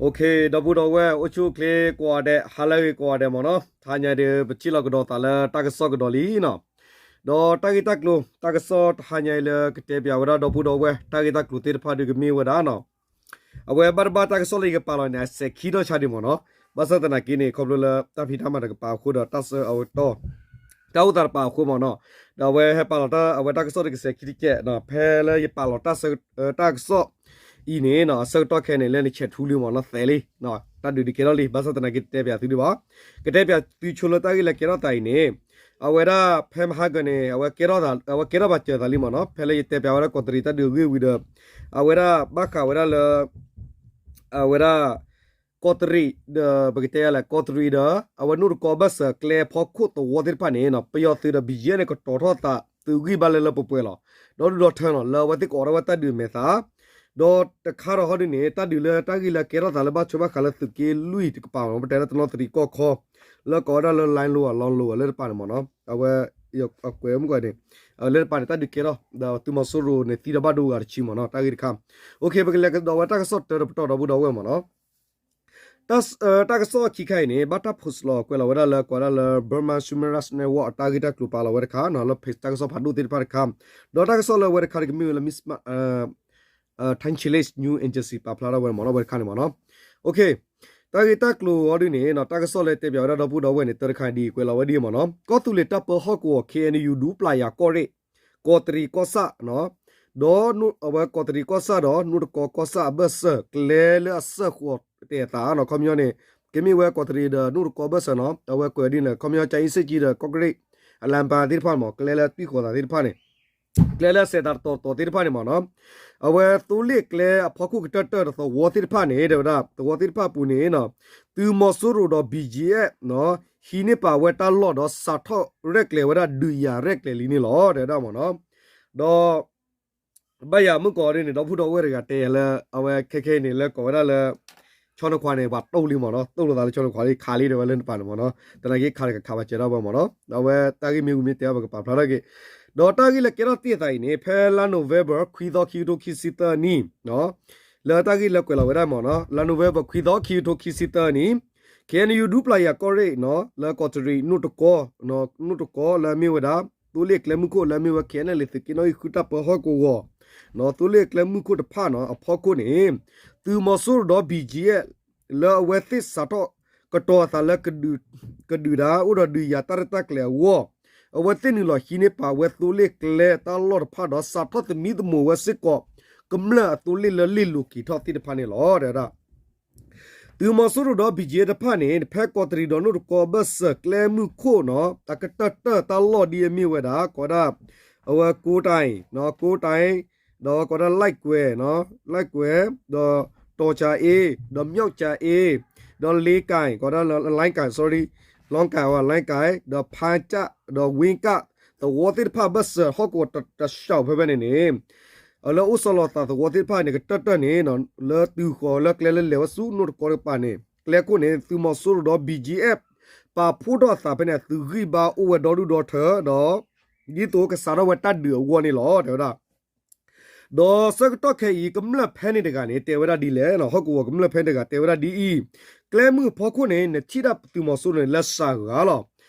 ဒီပုၢ်ဒီဝဲၢ် အိၣ်ဆူၣ်အိၣ်ချ့ကိးဂၤဒဲး ဟါလၢအဂ့ၤကိးဂၤဒဲးမ့ၢ်နီၤ, တဟါညါဒီး ပထံၣ်လိာ်ကဒီးသးလၢတၢ်ကစီၣ်ကဒီးလံနီၤ, ဒီးတၢ်ဂ့ၢ်တၢ်ကျိၤ တၢ်ကစီၣ်တဟါညါအံၤလၢကတဲပၠးဝဲဒၣ်ဒီပုၢ်ဒီဝဲၢ် တၢ်ဂ့ၢ်တၢ်ကျိၤသ့ၣ်တဖၣ်ဒီးကမ့ၢ်ဝဲဒၣ်နီၤ အဝဲဘၣ်တဘၣ်တၢ်ကစီၣ်လၢယကပာ်လီၤန့ၣ် အစဲးခံထီၣ်ဆါဒံးမ့ၢ်နီၤ, ဘၣ်ဆၣ်သနာ်က့န့ၣ် ခီဖျိလၢတၢ်ဖံးတၢ်မၤတကပၤအဃိဒီး တၢ်ဆၢအဝဲတီၢ် တၢ်အိၣ်သးတပၤအဃိမ့ၢ်နီၤ, ဒီးအဝဲဟဲပာ်လီၤတၢ် အဝဲတၢ်ကစီၣ်တကစဲးခံတကဲး, ဖဲလၢယပာ်လီၤတၢ်ဆၢ တၢ်ကစီၣ်အံၤန့ၣ် အဆၢကတီၢ်ခဲအံၤန့ၣ် လၢနဆဲးထူလံမ့ၢ်နီၤ သဲးလံ, တၢ်ဒုးဒုးကဲထီၣ်လံ ဘၣ်ဆၣ်သနာ်က့တတဲပၠးသုဒံးဘၣ်, ကတဲပၠးသုဆိလၢတၢ်ဂ့ၢ်လၢကဲထီၣ်သးအံၤန့ၣ်, အဝဲဒၣ်ဖဲမဟါကၢၤန့ၣ် အဝဲကဲထီၣ်သး အဝဲကဲထီၣ်ဘၣ်စၢၤသးလံမ့ၢ်နီၤ, ဖဲလၢယတဲပၠးဝဲဒၣ်ကီးတရံးတၢ်ဒုးအဂ့ၢ်ဝံၤဒီး, အဝဲဒၣ်ဘၣ်ဃးဝဲဒၣ်လၢ အဝဲဒၣ် ကီးတရံးဒီး ပကတဲယၤလဲၣ် ကီးတရံးဒီး အဝဲနိၣ်တကီဘၢၣ်စၢၤကျဲဖီခိၣ်သဝီသ့ၣ်တဖၣ်န့ၣ် ပယီၤသုးဒီး ဘံၣ်ကၠံၣ်န့ၣ် ကတီၤထီၣ်သးသုးဂံၢ်ဘါလၢလၢပှဲၤပှဲၤလီၤ, ဒီဒူၣ်ဒီထၢလီၤ လၢအဝဲသ့ၣ်ကအိးထီၣ်ဝဲတၢ်ဒုးအမဲာ်သၣ်, ဒီးတခါဒီးဟီဒ်န့ၣ် တၢ်ဒုးလၢတၢ်ဂ့ၢ်လၢကဲထီၣ်သးလၢဘၣ်ဆိဘၣ်ဃးလၢသုးက့လွံၢ်တကပၤမ့ၢ်နီၤ ပတဲလၢတနီသရံၣ်ကီၢ်ခီ လၢကိးဝဲဒၣ်လၢ လိုင်းလိၤ အလီလိၤ လၢတပၤန့ၣ်မ့ၢ်နီၤ, အဝဲ အကွဲးမုၢ်ကီးန့ၣ် လၢတပၤန့ၣ် တၢ်ဒုးကဲထီၣ် ဒီးသုးမီၤစိရိၤန့ၣ် သံဒီးဘၣ်ဒိဂၤတဆံမ့ၢ်နီၤ တၢ်ဂ့ၢ်တခါ, ပကလဲၤကဒီးဝဲတၢ်ကစီၣ်တၢတပတီၢ်ဒီပုၢ်ဒီဝဲၢ်မ့ၢ်နီၤ တၢ်ကစီၣ်ခံခါအံၤန့ၣ် ဘၣ်တၢ် post လီၤ ကွဲးလီၤဝဲဒၣ်လၢ ကိးဝဲဒၣ်လၢ Burma Human Rights Network အတၢ်ဂ့ၢ်တၢ်ကျိၤပာ်လီၤဝဲတခါ လၢ page တၢ်ကစီၣ်ဖးဒိၣ်သ့ၣ်တဖၣ်တခါ, ဒီးတၢ်ကစီၣ်လၢဝဲတခါတကမ့ၢ်ဝဲလၢ Miss Than Chin News Agency ပာ်ဖျါထီၣ်ဝဲမ့ၢ်နီၤ ဝဲတခါန့ၣ်မ့ၢ်နီၤ, တၢ်ဂ့ၢ်တၢ်ကျိၤအီၤဒ်န့ၣ် တၢ်ကစီၣ်လၢတဲပၠးဝဲဒၣ်ဒီပုၢ်ဒီဝဲၢ်န့ၣ် တၢတခါဒ်အံၤ ကွဲးလီၤဝဲဒ်အံၤမ့ၢ်နီၤ ကီၢ်သူလ့ၤတၢ်ပၢဟီၣ်ကဝီၤ K N U ဒူပျၢ်ယၤကီၢ်ရ့ၣ် ကီးတရံးကီၢ်ဆၣ် ဒီးအဝဲကီးတရံးကီၢ်ဆၣ်ဒီး နိၣ်တကီကီၢ်ဆၣ်အဘၢၣ်စၢၤ ကျဲလၢအစၢဃီၤတဲာ်အသးနီၤ ခီပညီန့ၣ် ကမ့ၢ်ဝဲကီးတရံးဒီးနိၣ်တကီဘၢၣ်စၢၤနီၤ အဝဲကွဲးဒ်န့ၣ် ခီပညီကၠၤအ့စ့ၣ်ကၠံဒီး ကီၢ်ကရ့ၣ် အလၤပၤသ့ၣ်တဖၣ်မ့ၢ် ကျဲလၢတွံၢ်ဃီၤသးသ့ၣ်တဖၣ်န့ၣ် ကျဲလၢစဲးသးတတီၤတတီၤသ့ၣ်တဖၣ်န့ၣ်မ့ၢ်နီၤ အဝဲသိလ့ၣ်ကျဲအဖီခိၣ်ကတၢၢ်တၢၢ်ဒီးသဝီသ့ၣ်တဖၣ်န့ၣ် တဲဝဲဒၣ် သဝီသ့ၣ်တဖၣ်အပူၤန့ၣ် သုးမီၤစိရိၤဒီး ဘံၣ်ကၠံၣ်အဲၣ် ဟံးန့ၢ်ပာ်ဝဲတၢ်လီၢ်ဒီးစးထီၣ်ရဲၣ်ကျဲၤဝဲဒၣ်ဒုးယၤရဲၣ်ကျဲၤလံန့ၣ်လီၤ တဲဝဲဒၣ်မ့ၢ်နီၤ ဒီး ဘၣ်ယၤမုၢ်ကီးဒ်န့ၣ် ဒီပုၢ်ဒီဝဲၢ်တဂၤတဲယၤလၢ အဝဲခဲခဲအံၤန့ၣ် လၢကိးဝဲဒၣ်လၢ ဆီနခွါန့ၣ် ပှၤတိၢ်လံမ့ၢ်နီၤ တိၢ်လိာ်သးလၢဆီနခွါလံ ခးလံတဲဝဲလၢတပၤန့ၣ်မ့ၢ်နီၤ သနာ်က့ခးတကခးဘၣ်စၢၤဒၣ်ဝဲမ့ၢ်နီၤ အဝဲတၢ်ဂ့ၢ်မ့ၢ်ဝံၤမ့ၢ်တဲအီၤ ပကပာ်ဖျါထီၣ်က့ၤ ဒီးတၢ်ဂ့ၢ်လၢကဲထီၣ်တ့ၢ်အသးအံၤန့ၣ် ဖဲလါ November ခွံသီ ခံကထိခံဆံသၢနံၣ် လၢတၢ်ဂ့ၢ်လၢကွဲးလီၤဝဲဒၣ်မ့ၢ်နီၤ လါ November ခွံသီ ခံကထိခံဆံသၢနံၣ် K N U ဒူပျၢ်ယၤကီၢ်ရ့ၣ် လၢကီးတရံး နိၣ်တကီ နိၣ်တကီလၢအမ့ၢ်ဝဲဒၣ် သိလ့ၣ်ကျဲမုၢ်ခိၣ်လၢအမ့ၢ်ဝဲ K N L A သုးက့နီၣ်ဂံၢ်ဃုတၢ်ပၢဟီၣ်ကဝီၤ သိလ့ၣ်ကျဲမုၢ်ခိၣ်တဖၣ်နီၤ အဖီခိၣ်န့ၣ် သုးမီၤစိရိၤဒီး ဘံၣ်ကၠံၣ်အဲၣ် လၢအဝဲသ့ၣ်စးထီၣ်ကတီၤအသးလၢ ကဒုးတၢ် အိၣ်ဒီးဒုးယၤတၢ်ရဲၣ်တၢ်ကျဲၤအဂီၢ် အဝဲသ့ၣ်နုာ်လီၤဟံးန့ၢ်ပာ်ဝဲသိလ့ၣ်ကျဲတၢ်လီၢ်တဖၣ်ဒီး စးထီၣ်သမံသမိးဝဲစ့ၢ်ကီး ကမျၢၢ်အသိလ့ၣ်လၢလ့ၣ်လိၤက့ၤထီၣ်သ့ၣ်တဖၣ်န့ၣ်လီၤ တဲဝဲဒၣ် သုးမီၤစိရိၤဒီး ဘံၣ်ကၠံၣ်အဲၣ် တဖၣ်န့ၣ် ဖဲကီးတရံးဒီးနိၣ်တကီဘၢၣ်စၢၤကျဲမုၢ်ခိၣ်နီၤ အကတၢၢ်တၢၢ်တၢ်လီၢ်ဒ်အမ့ၢ်ဝဲဒၣ် ကိးဝဲဒၣ် အဝဲကိးတၢ်အံၤ ကိးတၢ်အံၤ ဒီးကိးဝဲဒၣ် လဲၣ်ကွဲၢ် လဲၣ်ကွဲၢ် ဒီး တီၤကၠၤအ့ ဒီး မျီၣ်ကၠၤအ့ ဒီး လ့ကၠံ ကိးဝဲဒၣ် လဲၣ်ကၠံ sorry လဲၣ်ကၠံ လဲၣ်ကၠံ ဒီး ဖါကၠၣ် ဒီး ဝ့ကၣ် သဝီသ့ၣ်တဖၣ်ဘၢၣ်စၢၤဟီၣ်ကဝီၤတဆှီဖဲဖဲန့ၣ်န့ၣ် လၢအိၣ်ဆီလီၤသးသဝီသ့ၣ်တဖၣ်န့ၣ် ကတၢၢ်တၢၢ်န့ၣ် လၢတုၤဃီၤလၢကျဲလၢလဲၤဝဲဆူနိၣ်တကီတကပၤန့ၣ် ကျဲခိၣ်န့ၣ် သုးမီၤစိရိၤဒီး ဘံၣ်ကၠံၣ်အဲၣ် ပာ်ဖှိၣ်ထီၣ်အသးဖဲန့ၣ် အသုးဂံၢ်ဘါအိၣ်ဝဲဒီဒူၣ်ဒီထၢဒီး ဒ်သိးကစးထီၣ်ဝဲတၢ်ဒုးအဂီၢ်န့ၣ်လီၤ တဲဝဲဒၣ် ဒီးဆၢကတီၢ်ခဲအံၤ ကမျၢၢ်ဖဲန့ၣ်တဂၤန့ၣ် တဲဝဲဒၣ်ဒ်လဲၣ်, ဟီၣ်ကဝီၤကမျၢၢ်ဖဲန့ၣ်တဂၤ တဲဝဲဒၣ်ဒ်အံၤ, ကျဲမုၢ်အဖီခိၣ်န့ၣ် နထံၣ်ဒၣ်သုးမီၤစိရိၤန့ၣ် လၢစှၤဂၤလီၤ.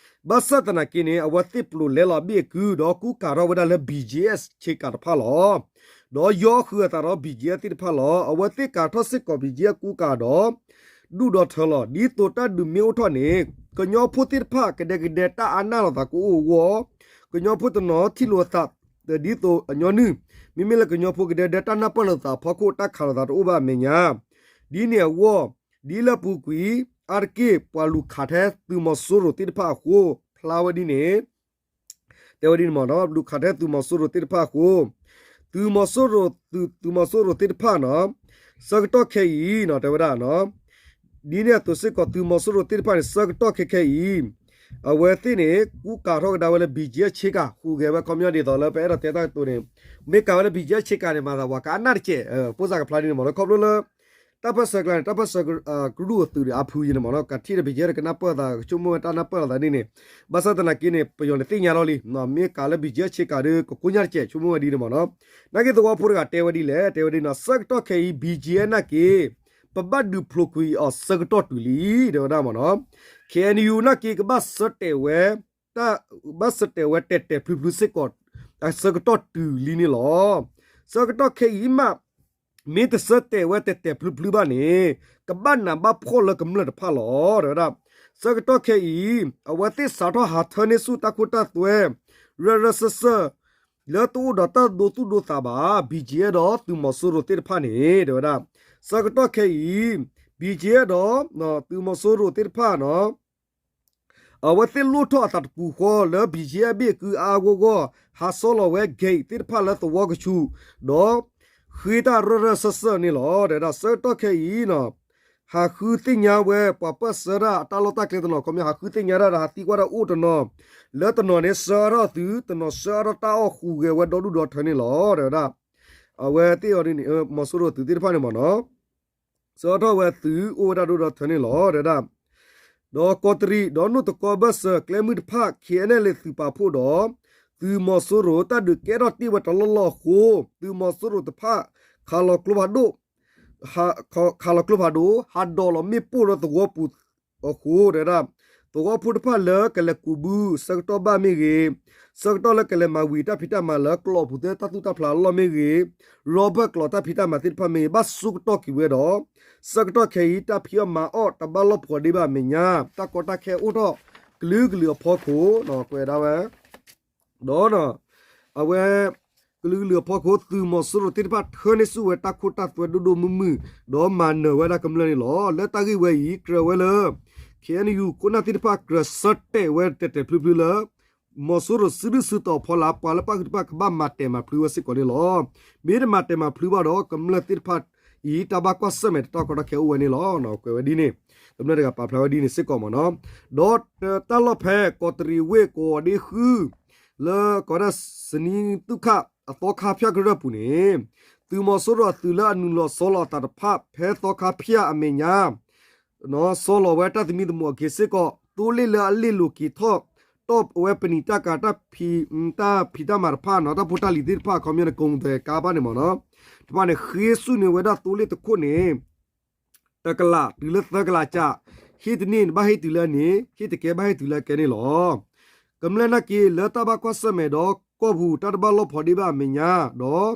ဘၣ်ဆၣ်သနာ်က့န့ၣ် အဝဲသ့ၣ်ပျိာ်လဲလီၤအဘ့ၣ်အကုၢ် ဒီးကူကၤထီၣ်ဝဲဒၣ်လၢ ဘံၣ်ကၠံၣ်အဲၣ် ဆ့ကၤတဖၣ်လီၤ. ဒီးယီဃုာ်အသးဒီး ဘံၣ်ကၠံၣ်အဲၣ် သ့ၣ်တဖၣ်လီၤ. အဝဲသ့ၣ်ကၤထီၣ်စ့ၢ်ကီး ဘံၣ်ကၠံၣ်အဲၣ် ကူကၤဒီး ဒူၣ်ဒီထၢလီၤ. ဒ်သိးတၢ်ဒုးမ့ၢ်အိၣ်ထီၣ်န့ၣ် ကညီဖိသ့ၣ်တဖၣ် ကဒဲကဒဲတၢ်အါနၢ်လိာ်သးကအိၣ်အဂီၢ် ကညီဖိတနီၤထံၣ်လိာ်အသး ဒ်သိးအညီနုၢ်, မ့မ့ၢ်လၢကညီဖိကဒဲကဒဲတၢ်နၢ်ပၢၢ်လိာ်သးအဖီခိၣ် တၢ်ခးလိာ်သးတအိၣ်ဘၣ်အမဲာ်ညါ, ဒ်န့ၣ်အဂီၢ် ဒ်လၢအပူၤကွံာ် အါတက့ၢ် ပှၤလူၤခးထဲသုးမီၤစိရိၤသ့ၣ်တဖၣ်အဃိ ဖျါဝဲဒ်န့ၣ် တဲဝဲဒ်န့ၣ်မ့ၢ်နီၤ လူၤခးထဲသုးမီၤစိရိၤသ့ၣ်တဖၣ်အဃိ သုးမီၤစိရိၤ သုးမီၤစိရိၤသ့ၣ်တဖၣ်နီၤ ဆၢကတီၢ်ခဲအံၤနီၤ တဲဝဲဒၣ် ဒ်န့ၣ်အသိးစ့ၢ်ကီး သုးမီၤစိရိၤသ့ၣ်တဖၣ်န့ၣ် ဆၢကတီၢ်ခဲခဲအံၤ အဝဲသ့ၣ်န့ၣ် ကူကၤထီၣ်ကဒါဝဲလၢ ဘံၣ်ကၠံၣ်အဲၣ် ဆ့ကၤ ဟူးဂဲၤဝဲ ခီပညီဒ်သိးလၢပအဲၣ်ဒိးတဲတၢ်ကတိၤန့ၣ် မ့ၢ်ကၤဝဲလၢ ဘံၣ်ကၠံၣ်အဲၣ် ဆ့ကၤန့ၣ် မၤသးပှၤကအါနၢ်တကဲး ဖိစၢ်ကဖျါဒ်န့ၣ်မ့ၢ်နီၤ ခီဖျိလၢ တၢ်ပၢၢ်ဆၢကျါန့ၣ် တၢ်ပၢၢ်ဆၢကရူၢ်အသုးဒီးအါဖုယံၤန့ၣ်မ့ၢ်နီၤ ကထံၣ်ဒီး ဘံၣ်ကၠံၣ်အဲၣ် ကနၢ်ပၢၢ်သး ကဆိကမိၣ်ဝဲတၢ်နၢ်ပၢၢ်လိာ်သးဒ်န့ၣ် ဘၣ်ဆၣ်သနာ်က့န့ၣ် ပယီၤန့ၣ်သ့ၣ်ညါလီၤလံ မ့ၢ်ကၤလၢ ဘံၣ်ကၠံၣ်အဲၣ် ဆ့ကၤဒီး ကကိညၢ်တကဲး ဆိကမိၣ်ဝဲဒ်န့ၣ်မ့ၢ်နီၤ နာ်က့သဝီဖိတဂၤတဲဝဲဒ်လဲၣ် တဲဝဲဒ်နီၤ ဆၢကတီၢ်ခဲအံၤ ဘံၣ်ကၠံၣ်အဲၣ် နာ်က့ ပဘၣ်ဒုးဖျိးကွံာ်အီၤဆၢကတီၢ်တုၤလံ တဲဝဲဒၣ်မ့ၢ်နီၤ. ခ့ၣ်အဲၣ်ယူၣ် နာ်က့ ကဘၣ်ဆၢတဲာ်ဝဲ ဘၣ်ဆၢတဲာ်ဝဲတဲာ်တဲာ်ဖျုးဖျုးစ့ၢ်ကီး အဆၢကတီၢ်တုၤလံန့ၣ်လီၤ. ဆၢကတီၢ်ခဲအံၤမး မ့ၢ်တဆၢတဲာ်ဝဲတဲာ်တဲာ်ဖျုးဖျုးဘၣ်န့ၣ် ကဘၣ်နးဘၣ်ဖှီၣ်လၢကမျၢၢ်တဖၣ်လီၤ တဲဝဲဒၣ်. ဆၢကတီၢ်ခဲအံၤ အဝဲသ့ၣ်စးထီၣ်ဟးထၢန့ၢ်ဆူၣ်တၢ်ခိတၢ်သွဲ ရၢၢ်ရၢၢ်စၢၢ်စၢၢ် လၢတအိၣ်ဒီးတၢ်ဒိသူၣ်ဒိသးဘၣ် ဘံၣ်ကၠံအဲၣ် ဒီးသုးမီၤစိရိၤသ့ၣ်တဖၣ်န့ၣ် တဲဝဲဒၣ်. ဆၢကတီၢ်ခဲအံၤ ဘံၣ်ကၠံအဲၣ် ဒီး သုးမီၤစိရိၤသ့ၣ်တဖၣ် အဝဲသ့ၣ်လိၣ်ထီၣ်အသးတပူၤဃီလၢ ဘံၣ်ကၠံအဲၣ် အဘ့ၣ်အကုအါအါဂီၢ်ဂီၢ် ဟးဆီလီၤဝဲ gate သ့ၣ်တဖၣ်လၢသဝီကဆူး ဒီး ဃ့တၢ်ရၢၢ်ရၢၢ်စၢၢ်စၢၢ်န့ၣ်လီၤ. ဒီးဆၢကတီၢ်ခဲအံၤ ဟးဃုသ့ၣ်ညါဝဲ ပှၤပၢၢ်ဆၢတၢ်အတၢ်လီၢ်တၢ်ကျဲတနီၤ ခီပညီ ဟးဃုသ့ၣ်ညါတၢ်ဒီး ဟးသံကွၢ်တၢ်အိၣ်တနီၤ လၢတနီၤန့ၣ် ဆှၢအါထီၣ်အသုး တနီၤဆှၢအါထီၣ်တၢ်အီၣ်ဃုာ်ဂဲၤဝဲဒီဒူၣ်ဒီထၢန့ၣ်လီၤ. ဒီးဝဲသ့ၣ်အီၤဒ်န့ၣ် မီၤစိရိၤအသုးသ့ၣ်တဖၣ်န့ၣ်မ့ၢ်နီၤ ဆှၢအါထီၣ်ဝဲသုးအိၣ်ဝဲဒၣ်ဒီဒူၣ်ဒီထၢန့ၣ်လီၤ တဲဝဲဒၣ်. ဒီးကီးတရံး ဒီးနိၣ်တကီဘၢၣ်စၢၤ ကျဲမုၢ်တဖၣ် ခ့ၣ်အဲၣ်အဲၣ် သုးပာ်ဖှိၣ်ဒီး သုးမီၤစိရိၤ တၢ်ဒုးကဲထီၣ်တ့ၢ်ဝဲတလီၢ်လီၢ်အဃိ သုးမီၤစိရိၤတဖၣ် ခးလီၤကျိဖးဒိၣ် ခးလီၤကျိဖးဒိၣ် ဟးဒိးလီၤမ့ၣ်ပိၢ်ဒီးသဝီပူၤအဃိ တဲဝဲဒၣ်. သဝီဖိတဖၣ်လၢကလဲၤကူးဘု ဆၢကတီၢ်ဘၣ်မ့ၢ်ဂ့ၤ, ဆၢကတီၢ်လၢကလဲၤမၤဝံၤတၢ်ဖံးတၢ်မၤလၢကျိာ်ပူၤသ့ၣ်တၢ်သူၣ်တၢ်ဖျးအလီၢ်မ့ၢ်ဂ့ၤ, ရီဘၢၣ်ကျိာ်တၢ်ဖံးတၢ်မၤသ့ၣ်တဖၣ်မ့ၢ်ဂ့ၤ ဘၣ်ဆူကတီၢ်က့ၤဝဲဒီး ဆၢကတီၢ်ခဲအံၤ တၢ်ဖံးအီၣ်မၤအီၣ်တဘၣ်လီၢ်ဖိးဒ့ဘၣ်အမဲာ်ညါ တၢ်ကီတၢ်ခဲအိၣ်ထီၣ်ကလုာ်ကလုာ်အဖီခိၣ် ကွဲးဒၣ်ဝဲ ဒီး အဝဲ ကလုာ်ကလုာ်အဖီခိၣ် သုးမီၤစိရိၤသ့ၣ်တဖၣ်ထၢန့ၢ်ဆူၣ်ဝဲတၢ်ခိတၢ်သွဲဒိၣ်ဒိၣ်မုၢ်မုၢ် ဒီးမၤနၢၤဝဲဒၣ်ကမျၢၢ်န့ၣ်လီၤ. လၢတၢ်ဂ့ၢ်ဝဲအံၤ ကြၢးဝဲလၢ ခ့ၣ်အဲၣ်ယူၣ် ခိၣ်နၢ်သ့ၣ်တဖၣ် ကြၢးဆၢတဲာ်ဝဲတဲာ်တဲာ်ဖျုးဖျုးလၢ မီၤစိရိၤစုဒုၣ်စုတီၤအဖီလာ် ပှၤလၢပၣ်ဃုာ်တဖၣ်ကဘၣ်မၤတဲာ်မၤဖျုးဝဲစ့ၢ်ကီးန့ၣ်လီၤ. မ့ၢ်တမၤတဲာ်မၤဖျုးဘၣ်ဒီး ကမျၢၢ်သ့ၣ်တဖၣ်အံၤ တၢ်ဘၣ်ကွၢ်ဆၢၣ်မဲာ်တၢ်ကီတၢ်ခဲအိၣ်ဝဲန့ၣ်လီၤ. ကွဲးဝဲဒ်န့ၣ် ကမျၢၢ်တဂၤပာ်ဖျါဝဲဒ်န့ၣ်စ့ၢ်ကီးမ့ၢ်နီၤ. ဒီးတၢ်လီၢ်ဖဲကီးတရံးဝ့ၢ်ကိးဒ့ဃု လၢကိးဒၣ် စနံသူၣ်ခၣ်အသီခါဖၠၣ်ကရၢၢ်ပူၤန့ၣ် သုးမီၤစိရိၤအသုးလၢအနုာ်လီၤဆီလီၤအသးတဖၣ် ဖဲသီခါဖၠၣ်အမဲာ်ညါ ဆီလီၤဝဲတၢ်သမံသမိးအဂ့ၤစ့ၢ်ကီး သိလ့ၣ်လၢအလ့ၣ်လိၤက့ၤထီၣ် တီၢ်ဝဲပနံာ်တၢ်ကၤ တၢ်ဖံးတၢ်မၤတဖၣ်နီၤ တၢ်ဖိတၢ်လံၤသ့ၣ်တဖၣ် ခီပညီန့ၣ် ကိးသဲးကါဘၣ်န့ၣ်မ့ၢ်နီၤ တဖၣ်န့ၣ် ဃ့ဆူၣ်န့ၢ်ဝဲဒၣ်သိလ့ၣ်တခိၣ်န့ၣ် တကလးတုၤလၢသၢကလးစး ဟ့ၣ်တန့ၢ်ဘၣ်ဟ့ၣ်တုၤလၢအန့ၣ် ဟ့ၣ်တကဲဘၣ်ဟ့ၣ်တုၤလၢအကဲန့ၣ်လီၤ. ကမျၢၢ်နာ်က့ လၢတၢ်ဘၣ်ကွၢ်ဆၢၣ်မဲာ်ဒီးကီၢ်ပူၤ တၢ်တဘၣ်လီၢ်ဖိးဒ့ဘၣ်အမဲာ်ညါ ဒီး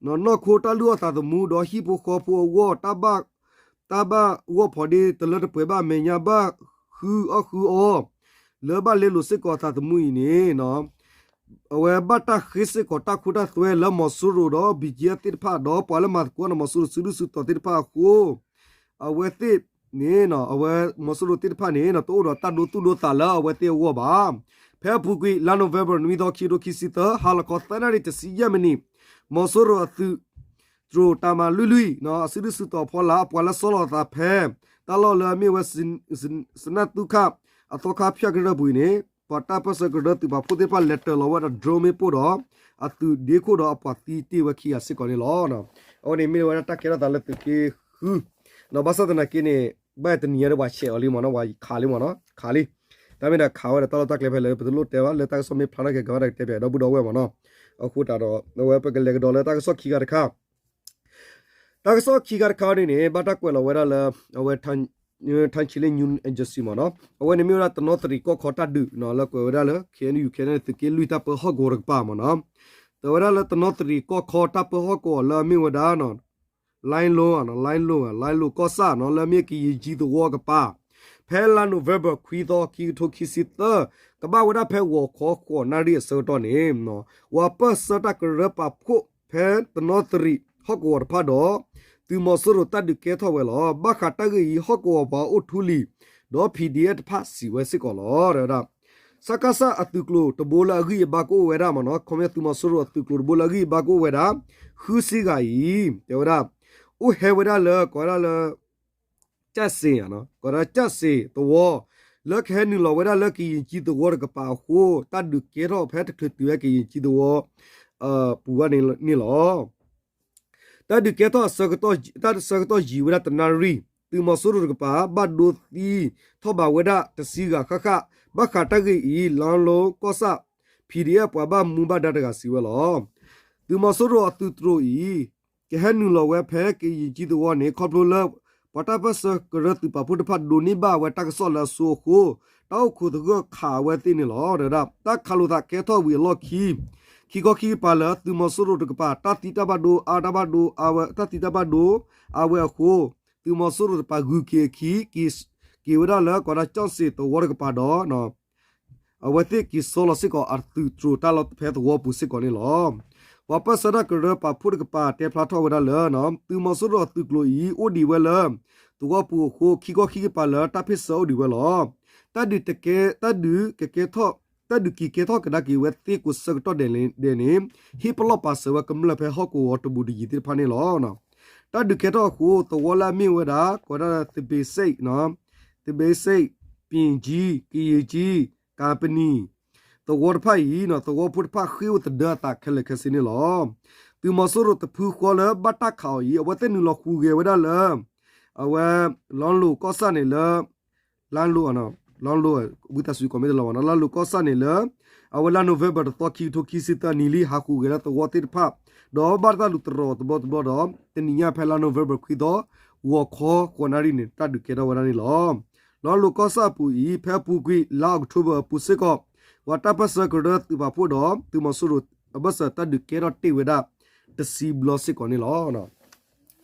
နီၢ်ခိတၢ်လုၢ်အီၣ်သးသမူ ဒီးဟံၣ်ဖိဃီဖိအဂီၢ် တၢ်ဘၣ်ဂီၢ်ဖိးဒ့တလၢတပှဲၤဘၣ်အမဲာ်ညါ ဘၣ်ဃုအီၣ်ဃုအီ လၢဘၣ်လဲလိာ်စ့ၢ်ကီးအသးသမူအံၤန့ၣ် အဝဲဘၣ်တၢ်ဃ့စ့ၢ်ကီးတၢ်ခိတၢ်သွဲလၢမီၤစိရိၤဒီး ဘံၣ်ကၠံအသ့ၣ်တဖၣ် ဒီးပှၤလၢမၤသကိးဒီးမီၤစိရိၤစုဒုၣ်စုတီၤသ့ၣ်တဖၣ်အဃိ အဝဲသ့ၣ်န့ၣ် အဝဲမီၤစိရိၤသ့ၣ်တဖၣ်န့ၣ် တအိၣ်ဒီးတၢ်ဒိသူၣ်ဒိသးလၢအဝဲသ့ၣ်အဂီၢ်ဘၣ်. ဖဲအပူၤကွံာ် လါ November နွံသီ ခံကထိခံဆံသၢ ဟါလီၤခီသၢနၣ်ရံၣ်တဆံယဲၢ်မံးနံး မီၤစိရိၤအသုး တြိာ်တၢ်မၤလွံၢ်လွံၢ် အစုဒုၣ်စုတီၤဖီလာ် အပှၤလၢဆီလီၤအသးဖဲ တၢ်လီၢ်လၢအမ့ၢ်ဝဲ စနၢ်သူခၣ် အသီခါဖၠၣ်ကရၢၢ်ပူၤအံၤန့ၣ် ပှၤတၢ်ပၢၢ်ဆၢကရၢသုးပာ်ဖှိၣ်သ့ၣ်တဖၣ်လဲၤတၢၤလီၤဝဲဒီး drone မ့ၣ်ပိၢ်ဒီး အသုးဒ့ခိၣ်ဒီးအပှၤသံတ့ၢ်ဝဲခံဂၤစ့ၢ်ကီးန့ၣ်လီၤ. အဝဲန့ၣ်မ့ၢ်ဝဲဒၣ်တၢ်ကဲထီၣ်သးလၢသုးက့ဃု ဘၣ်ဆၣ်သနာ်က့န့ၣ် ဘၣ်တနံၤညါဒီးပှၤဆဲးအီၤလံမ့ၢ်နီၤ ပှၤခးလံမ့ၢ်နီၤ ခးလံ တၢ်မ့ၢ်ဒၣ်ခးဝဲဒီးတၢ်လီၢ်တၢ်ကျဲဖဲလဲၣ် ပတလိၣ်တဲဘၣ် လၢတၢ်ကစီၣ်မ့ၢ်ဖျါထီၣ်က့ၤ ကဘၣ်တၢ်ကတဲပၠးဒီပုၢ်ဒီဝဲၢ်မ့ၢ်နီၤ အဃိသတးဒီး အဝဲပကလဲၤကဒီးလၢတၢ်ကစီၣ်ခံခါတခါ တၢ်ကစီၣ်ခံခါတခါန့ၣ်န့ၣ် ဘၣ်တၢ်ကွဲးလီၤဝဲဒၣ်လၢ အဝဲ Thanchile News Agency မ့ၢ်နီၤ အဝဲန့ၣ်မ့ၢ်ဝဲဒၣ်တနီသရံၣ်ကီၢ်ခီတၢ်ဒုးနီၤ လၢကွဲးဝဲဒၣ်လၢ KNU KNLA သုးက့လွံၢ်တၢ်ပၢဟီၣ်ကဝီၤတကပၤမ့ၢ်နီၤ တဲဝဲဒၣ်လၢတနီသရံၣ်ကီၢ်ခီတၢ်ပၢဟီၣ်ကဝီၤလၢအမ့ၢ်ဝဲဒၣ် လိုင်းလိၤ လိုင်းလိၤ လိုင်းလိၤကီၢ်ဆၣ်နီၤ လၢအမ့ၢ်ကယံၤကၠံသဝီကပၤ ဖဲလါ November ခွံသီ ခံကထိခံဆံသၢ ကဘၣ်ဝဲဒၣ်ဖဲဂီၤခီဃိးနၣ်ရံၣ်အဆၢကတီၢ်န့ၣ် ပှၤပၢၢ်ဆၢတၢ်ကရၢပာ်ဖှိၣ်ဖဲတနီသရံၣ်ဟီၣ်ကဝီၤတဖၣ်ဒီး သုးမီၤစိရိၤတၢ်ဒုးကဲထီၣ်ဝဲလီၤ. ဘၣ်ဃးတၢ်ဂ့ၢ်အံၤ ဟီၣ်ကဝီၤပှၤအိၣ်ထူလံၤ ဒီး PDF တဖၣ်စံးဝဲစ့ၢ်ကီးလီၤ. တဲဝဲဒၣ် စကစ အသုးကျိၤတဘိလၢအဂံၢ်အဘါကအိၣ်ဝဲဒၣ်မ့ၢ်နီၤ ခီပညီသုးမီၤစိရိၤအသုးကျိၤတဘိလၢအဂံၢ်အဘါကအိၣ်ဝဲဒၣ် ဃုဆံဂၤအံၤ တဲဝဲဒၣ် အိၣ်ဟဲဝဲဒၣ်လၢ ကိးဝဲဒၣ်လၢ ကၠၣ်စ့ၤ ကိးဝဲဒၣ်ကၠၣ်စ့ၤသဝီ လၢကဟဲနုာ်လီၤဝဲဒၣ်လၢကယံၤကၠံသဝီတကပၤအဃိ တၢ်ဒုးကဲထီၣ်ဖဲတချုးတုၤဝဲကယံၤကၠံသဝီ ပူၤဘၣ်န့ၣ်လီၤ. တၢ်ဒုးကဲထီၣ် တၢ်ဆၢကတီၢ်ယံာ်ဝဲဒၣ်တနၣ်ရံၣ် သုးမီၤစိရိၤတကပၤ ဘၣ်ဒိသံထီၣ်ဘးဝဲဒၣ်တဆံဂၤဃၣ်ဃၣ် ဘၣ်ဃးတၢ်ဂ့ၢ်အံၤ လိုင်းလိၤကီၢ်ဆၣ် PDF ပှၤဘၣ်မူဘၣ်ဒါတဂၤစံးဝဲလီၤ. သုးမီၤစိရိၤအသုးတြိၤအံၤ ကဟဲနုာ်လီၤဝဲဖဲကယံၤကၠံသဝီန့ၣ် ခီဖျိလၢ ပှၤတၢ်ပၢၢ်ဆၢကရၢသုးပာ်ဖှိၣ်တဖၣ်ဒိးန့ၢ်ဘၣ်ဝဲတၢ်ကစီၣ်လၢအစိအဃိ တၢ်အိၣ်ခိးသဂၢၢ်ခးအဝဲသ့ၣ်န့ၣ်လီၤ. ဒီးတၢ်ခးလိာ်သးကဲထီၣ်ဝံၤအလီၢ်ခံ ခံခီခံကပၤလၢသုးမီၤစိရိၤတကပၤ တၢ်သံတၢ်ဘၣ်ဒိအါတၢ်ဘၣ်ဒိအါဝဲ တၢ်သံတၢ်ဘၣ်ဒိအါဝဲအဃိ သုးမီၤစိရိၤတကပၤဂုၤက့ၤအခံ က့ၤဝဲဒၣ်လၢကီးဒၣ်ကၠီၣ်စ့ၣ်သဝီတကပၤဒီး အဝဲသ့ၣ်က့ၤဆီလီၤစ့ၢ်ကီးအသုးတြိၤတၢ်လီၢ်ဖဲသဝီပူၤစ့ၢ်ကီးန့ၣ်လီၤ. ပှၤပၢၢ်ဆၢတၢ်ကရၢပာ်ဖှိၣ်တကပၤတဲဖျါထီၣ်ဝဲဒၣ်လၢ သုးမီၤစိရိၤအသုးကျိၤအံၤ အိၣ်ဒံးဝဲလၢ သဝီပူၤအဃိ ခံခီခံကပၤလၢတၢ်ဖ့ၣ်ဆၢအိၣ်ဒံးဝဲလီၤ. တၢ်ဒုးကဲ တၢ်ဒုးကကဲထီၣ် တၢ်ဒုးက့ၤကဲထီၣ်ကဒါက့ၤဝဲသ့ၣ်ကိးဆၢကတီၢ်ဒဲးန့ၣ် ဟ့ၣ်ပလီၢ်ပာ်စၢၤဝဲကမျၢၢ်ဖဲဟီၣ်ကဝီၤတဘူးတယံၤသ့ၣ်တဖၣ်န့ၣ်လီၤ. တၢ်ဒုးကဲထီၣ်အဃိ သဝီလၢအမ့ၢ်ဝဲဒၣ် ကီးဒၣ် သဘ့စ့ၣ် သဘ့စ့ၣ်, ပၠ့ၣ်ကၠံ, ကယ့ၣ်ကၠံ, ကၣ်ပနံၣ် သဝီတဖၣ်အံၤ သဝီဖိတဖၣ်ဃ့ၢ်အိၣ်သဒၢအသးခဲလၢာ်ခဲဆ့န့ၣ်လီၤ. သုးမီၤစိရိၤတဖုဃီလၢဘၣ်တၢ်ခးအီၤအံၤ အဝဲသ့ၣ်နုာ်လီၤဟူးဂဲၤဝဲဒၣ်လၢ အဝဲ လါလိၤကီၢ်ဆၣ်န့ၣ်လၢ လါလိၤ လါလိၤ ဝံသးစူၤကိးမ့ၢ်တလီၤဘၣ်နီၤ လါလိၤကီၢ်ဆၣ်န့ၣ်လၢ အဝဲလါ November တသီ ခံကထိခံဆံသၢနံၤလံ ဟးဟူးဂဲၤလၢသဝီသ့ၣ်တဖၣ် ဒီးဘၣ်တၢ်လူၤတရီတဘျီတဘျီဒီး တနံၤညါဖဲလါ November ခွံသီ ဂီၤခီ ဃိးနၣ်ရံၣ်န့ၣ် တၢ်ဒုးကဲထီၣ်ဝဲဒၣ်န့ၣ်လီၤ. လါလိၤကီၢ်ဆၣ်အပူၤအံၤ ဖဲအပူၤကွံာ် လါ October အပူၤစ့ၢ်ကီး ပှၤတၢ်ပၢၢ်ဆၢကရၢသုးပာ်ဖှိၣ်ဒီး သုးမီၤစိရိၤအဘၢၣ်စၢၤတၢ်ဒုးကဲထီၣ်တ့ၢ်ဝဲဒၣ် တဆံဘျီစ့ၢ်ကီးန့ၣ်လီၤ.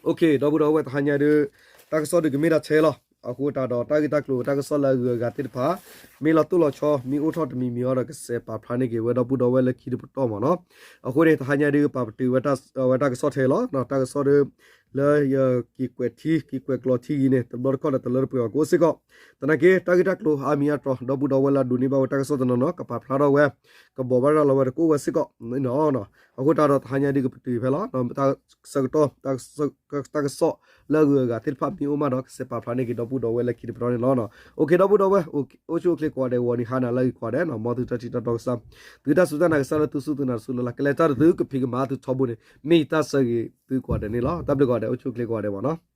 ဒီပုၢ်ဒီဝဲၢ်တဟါညါဒီး တၢ်ကစီၣ်ဒုးကမ့ၢ်ဒၣ်ထဲလီၤ. အဃိသတးဒီးတၢ်ဂ့ၢ်တၢ်ကျိၤတၢ်ကစီၣ်လၢအဂုၤအဂၤသ့ၣ်တဖၣ် မ့ၢ်လီၤတိၢ်လီၤဆီ မ့ၢ်အိၣ်ထီၣ်တမံၤမံၤအံၤဒီး ကစဲးပာ်ဖျါန့ၢ်က့ၤဝဲဒီပုၢ်ဒီဝဲၢ်လၢခံတပတီၢ်မ့ၢ်နီၤ. အဃိန့ၣ် တဟါညါဒီးပာ်ပတုာ်ဝဲတၢ်ကစီၣ်ထဲလီၤ. တၢ်ကစီၣ်ဒီး လၢယက့ၤကွဲးထံ က့ၤကွဲးကျိးထံဂ့ၤန့ၣ် တဘျီတခီၣ်ဒီးတလၢတပှဲၤဘၣ်ကအိၣ်စ့ၢ်ကီး. သနာ်က့ တၢ်ဂ့ၢ်တၢ်ကျိၤအါမံၤအါတီၤ ဒီပုၢ်ဒီဝဲၢ်လၢအဒိးန့ၢ်ဘၣ်ဝဲတၢ်ကစီၣ်တနီၤနီၤ ကပာ်ဖျါထီၣ်ဝဲ ကဘိးဘၣ်ရၤလီၤဝဲတကအိၣ်ဝဲစ့ၢ်ကီးန့ၣ်လီၤ. အဃိသတးဒီးတဟါညါဒီးကပတုာ်ဖဲလီၤ. တၢ်ဆၢကတီၢ် တၢ်ကစီၣ်လၢအဂုၤအဂၤသ့ၣ်တဖၣ်မ့ၢ်အိၣ်မးဒီး ကစဲးပာ်ဖျါန့ၢ်က့ၤဒီပုၢ်ဒီဝဲၢ်လၢခံတပတီၢ်န့ၣ်လီၤ. အိၣ်ခ့ ဒီပုၢ်ဒီဝဲၢ် အိၣ်ဆူၣ်အိၣ်ချ့ကိးဂၤဒဲး ဂီၤနံၤဟါနၤလၢအဂ့ၤကိးဂၤဒဲး မ်သုတၢ်ထံၣ်တၢ်တီကစၢ် သုတၢ်စူၢ်တၢ်နာ်ကစၢ်လၢသုစူၢ်သုနာ်တစူၢ်လၢ်လၢ် ကလဲၤတၢ်တသု ကဖံးကမၤသုထီဘိန့ၣ် မ့ၢ်ယတၢ်ဆၢဂ့ၤသုကိးဂၤဒဲးန့ၣ်လီၤ. တၢ်ဘျုးကိးဂၤဒဲး အိၣ်ဆူၣ်အိၣ်ချ့ကိးဂၤဒဲးမ့ၢ်နီၤ.